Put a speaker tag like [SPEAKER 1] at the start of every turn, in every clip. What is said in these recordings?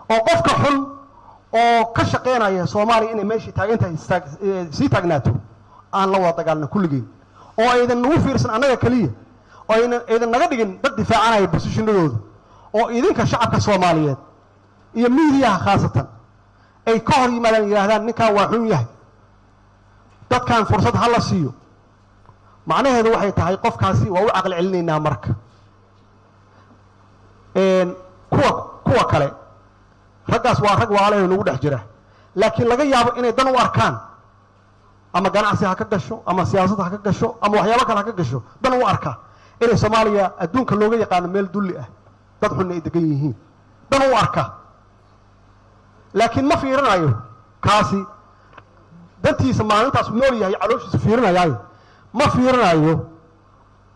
[SPEAKER 1] Oo qofka xun oo ka shaqaynaya Soomaaliya inay meeshii taagantahay sii taagnaato aan la wada dagaalno kulligeen, oo aydan nagu fiirsan annaga keliya, oo aydan naga dhigin dad difaacanaya positionadooda, oo idinka shacabka Soomaaliyeed iyo miidiyaha khaasatan ay ka hor yimaadaan, yidhaahdaan ninkan waa xun yahay, dadkan fursad ha la siiyo. Macnaheedu waxay tahay qofkaasi waa u caqli celinaynaa. Marka kuwa kale, raggaas waa rag walaalahay nagu dhex jira, laakiin laga yaabo inay dan u arkaan, ama ganacsi ha ka gasho, ama siyaasad ha ka gasho, ama waxyaabo kale ha ka gasho, dan u arka inay Soomaaliya adduunka looga yaqaano meel dulli ah, dad xunna ay degan yihiin, dan u arka. Laakiin ma fiirinayo kaasi dantiisa maalintaas nool yahay, calooshiisa fiirinayaayo, ma fiirinayo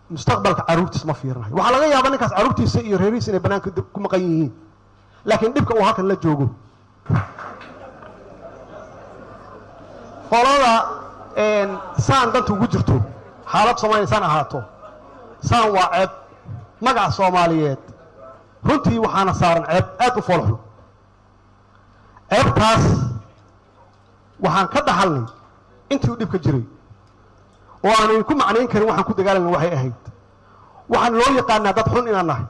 [SPEAKER 1] mustaqbalka carruurtiisa, ma fiirinayo. Waxaa laga yaabaa ninkaas carruurtiisa iyo reerihiisa inay banaanka ku maqan yihiin, laakiin dhibka uu halkan la joogo. Qolada saan danta ugu jirto xaalad Soomaaliya saan ahaato, saan waa ceeb magaca Soomaaliyeed. Runtii waxaana saaran ceeb aad u foolxun. Ceebtaas waxaan ka dhaxalnay intii uu dhibka jiray oo aanay ku macnayn karin. Waxaan ku dagaalayna waxay ahayd waxaan loo yaqaanaa dad xun inaan nahay.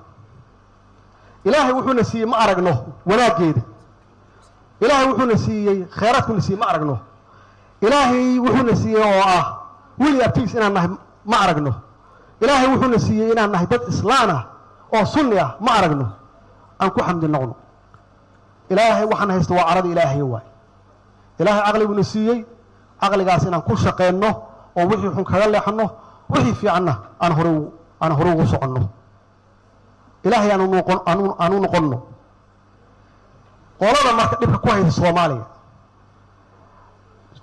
[SPEAKER 1] Ilaahay wuxuuna siiyey ma aragno wanaaggeeda, Ilaahay wuxuuna siiyey khayraadkuna siiyey ma aragno, Ilaahay wuxuuna siiyey oo ah wili abtigiis inaan nahay ma aragno, Ilaahay wuxuuna siiyey inaan nahay dad islaan ah oo sunni ah ma aragno. Aan ku xamdi noqno Ilaahay waxaan haysta, waa carada Ilaahay waay. Ilaahay caqliguna siiyey, caqligaas inaan ku shaqeenno oo wixii xun kaga leexanno, wixii fiicanna aan hore ugu soconno. Ilaahay aanu noqonno. Qolada marka dhibka ku haysa Soomaaliya,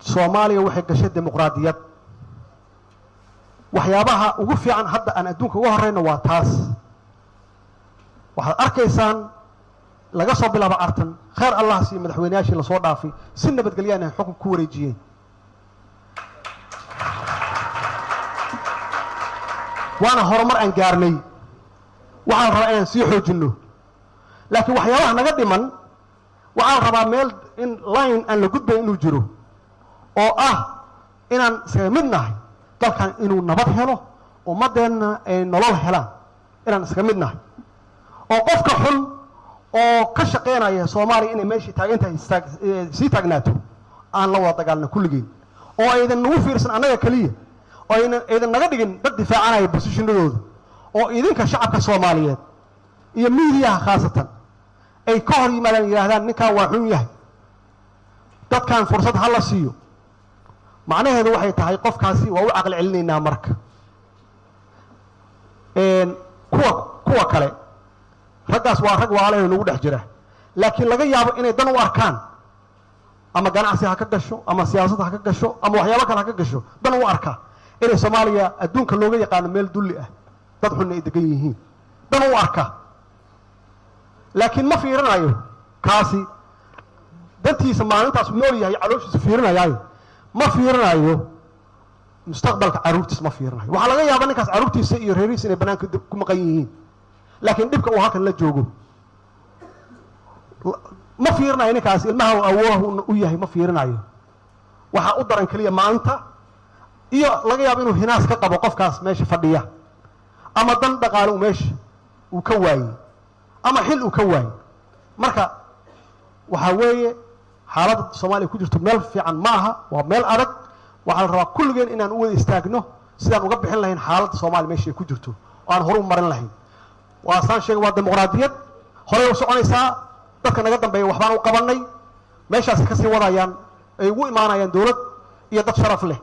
[SPEAKER 1] Soomaaliya waxay gashay dimuqraadiyad. Waxyaabaha ugu fiican hadda aan adduunka uga horeyno waa taas. Waxaad arkaysaan laga soo bilaabo Cartan, khayr Allah siiyo madaxweyneyaashii lasoo dhaafay, si nabadgelyaana ay xukun ku wareejiyeen. Waana horumar aan gaarnay, waxaan rabaa inaan sii xoojinno, laakiin waxyaabaha naga dhiman waxaan rabaa meel in line aan la gudbayn inuu jiro, oo ah inaan iskaga mid nahay dalkan inuu nabad helo, ummaddeenna ay nolol helaan, inaan iskaga mid nahay. Oo qofka xun oo ka shaqaynaya Soomaaliya inay meeshii taagantahay sii taagnaato aan la wada dagaalno kulligeen, oo aydan nagu fiirsan annaga keliya, oo aydan naga dhigin dad difaacanaya positionadooda, oo idinka shacabka Soomaaliyeed iyo miidiyaha khaasatan ay ka hor yimaadaan, yidhaahdaan ninkan waa xun yahay, dadkan fursad ha la siiyo. Macnaheedu waxay tahay qofkaasi waa u caqli celinaynaa. Marka kuwa kale, raggaas waa rag walaalahay nagu dhex jira, laakiin laga yaabo inay dan u arkaan, ama ganacsi ha ka gasho, ama siyaasad ha ka gasho, ama waxyaabo kale ha ka gasho, dan u arka inay Soomaaliya adduunka looga yaqaano meel dulli ah, dad xunna ay degan yihiin, dan u arka. Laakiin ma fiirinayo kaasi dantiisa maalintaas nool yahay, calooshiisa fiirinayaayo, ma fiirinayo mustaqbalka carruurtiisa, ma fiirinayo. Waxaa laga yaabaa ninkaas carruurtiisa iyo reerihiisa inay banaanka ku maqan yihiin, laakiin dhibka uu halkan la joogo. Ma fiirinayo ninkaas ilmaha uu awooh u yahay, ma fiirinayo. Waxaa u daran keliya maanta, iyo laga yaabo inuu hinaas ka qabo qofkaas meesha fadhiya, ama dan dhaqaale uu meesha uu ka waayey, ama xil uu ka waayey. Marka waxaa weeye xaaladda Soomaaliya ku jirto meel fiican ma aha, waa meel adag. Waxaa la rabaa kulligeen inaan u wada istaagno sidaan uga bixin lahayn xaaladda Soomaaliya meesha ay ku jirto oo aan hore u marin lahayn. Waa saan sheegay, waa dimuqraadiyad, horey u soconaysaa. Dadka naga dambeeya waxbaan u qabannay, meeshaasi kasii wadayaan, ay ugu imaanayaan dowlad iyo dad sharaf leh.